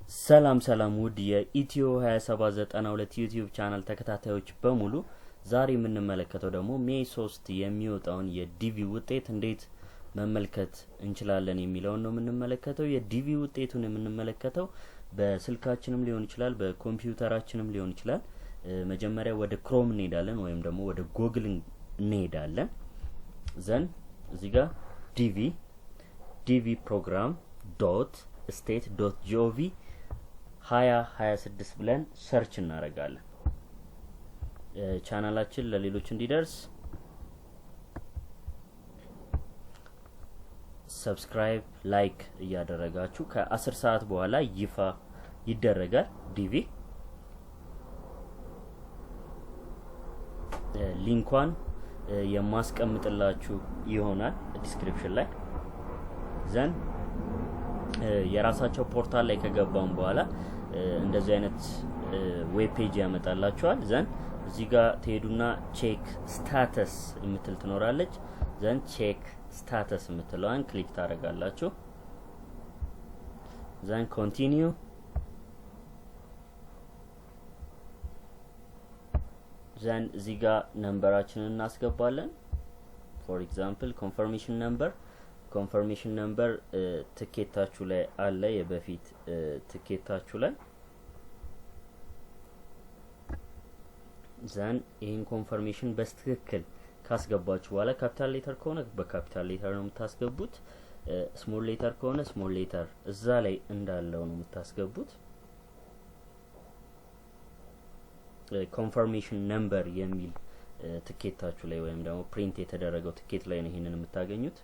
ሰላም ሰላም ውድ የኢትዮ 2792 YouTube channel ተከታታዮች በሙሉ፣ ዛሬ የምንመለከተው ደግሞ May 3 የሚወጣውን የ DV ውጤት እንዴት መመልከት እንችላለን የሚለውን ነው የምንመለከተው። የ DV ውጤቱን የምንመለከተው በስልካችንም ሊሆን ይችላል፣ በኮምፒውተራችንም ሊሆን ይችላል። መጀመሪያ ወደ Chrome እንሄዳለን ወይም ደግሞ ወደ ጎግል እንሄዳለን። Then እዚህ ጋር DV program.state.gov 2026 ብለን search እናደርጋለን። ቻናላችን ለሌሎች እንዲደርስ subscribe፣ like እያደረጋችሁ ከ10 ሰዓት በኋላ ይፋ ይደረጋል። DV link ኳን የማስቀምጥላችሁ ይሆናል description ላይ። Then የራሳቸው portal ላይ ከገባን በኋላ እንደዚህ አይነት web page ያመጣላችኋል። Then እዚህ ጋር ትሄዱና check status የምትል ትኖራለች። Then check status የምትለዋን click ታደርጋላችሁ። Then continue፣ then እዚህ ጋር number ኣችንን እናስገባለን። For example confirmation number፣ confirmation number ትኬታችሁ ላይ አለ፣ የበፊት ትኬታችሁ ላይ። Then ይህን confirmation በትክክል ካስገባችሁ በኋላ capital letter ከሆነ በ capital letter ነው የምታስገቡት። Small letter ከሆነ small letter እዛ ላይ እንዳለው ነው የምታስገቡት። Confirmation number የሚል ትኬታችሁ ላይ ወይም ደግሞ print የተደረገው ትኬት ላይ ነው ይሄንን የምታገኙት።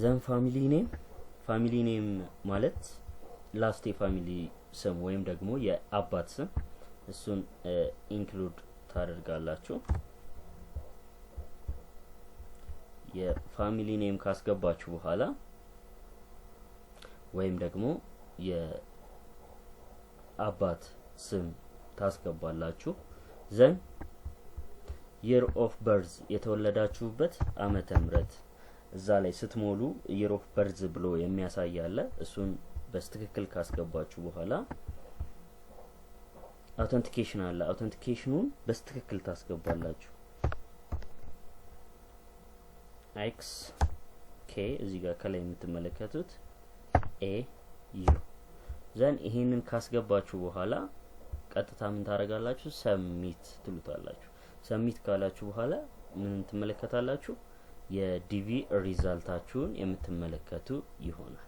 Then family name፣ family name ማለት last የ family ስም ወይም ደግሞ የአባት ስም፣ እሱን include ታደርጋላችሁ። የ family name ካስገባችሁ በኋላ ወይም ደግሞ የአባት ስም ታስገባላችሁ። Then year of birth፣ የተወለዳችሁበት ዓመተ ምህረት እዛ ላይ ስትሞሉ year of birth ብሎ የሚያሳይ አለ። እሱን በትክክል ካስገባችሁ በኋላ authentication አለ። Authentication ኑን በትክክል ታስገባላችሁ። X K እዚህ ጋር ከላይ የምትመለከቱት A U። Then ይሄንን ካስገባችሁ በኋላ ቀጥታ ምን ታደርጋላችሁ? Submit ትሉታላችሁ። Submit ካላችሁ በኋላ ምን ትመለከታላችሁ? የ DV result ኣችሁን የምትመለከቱ ይሆናል።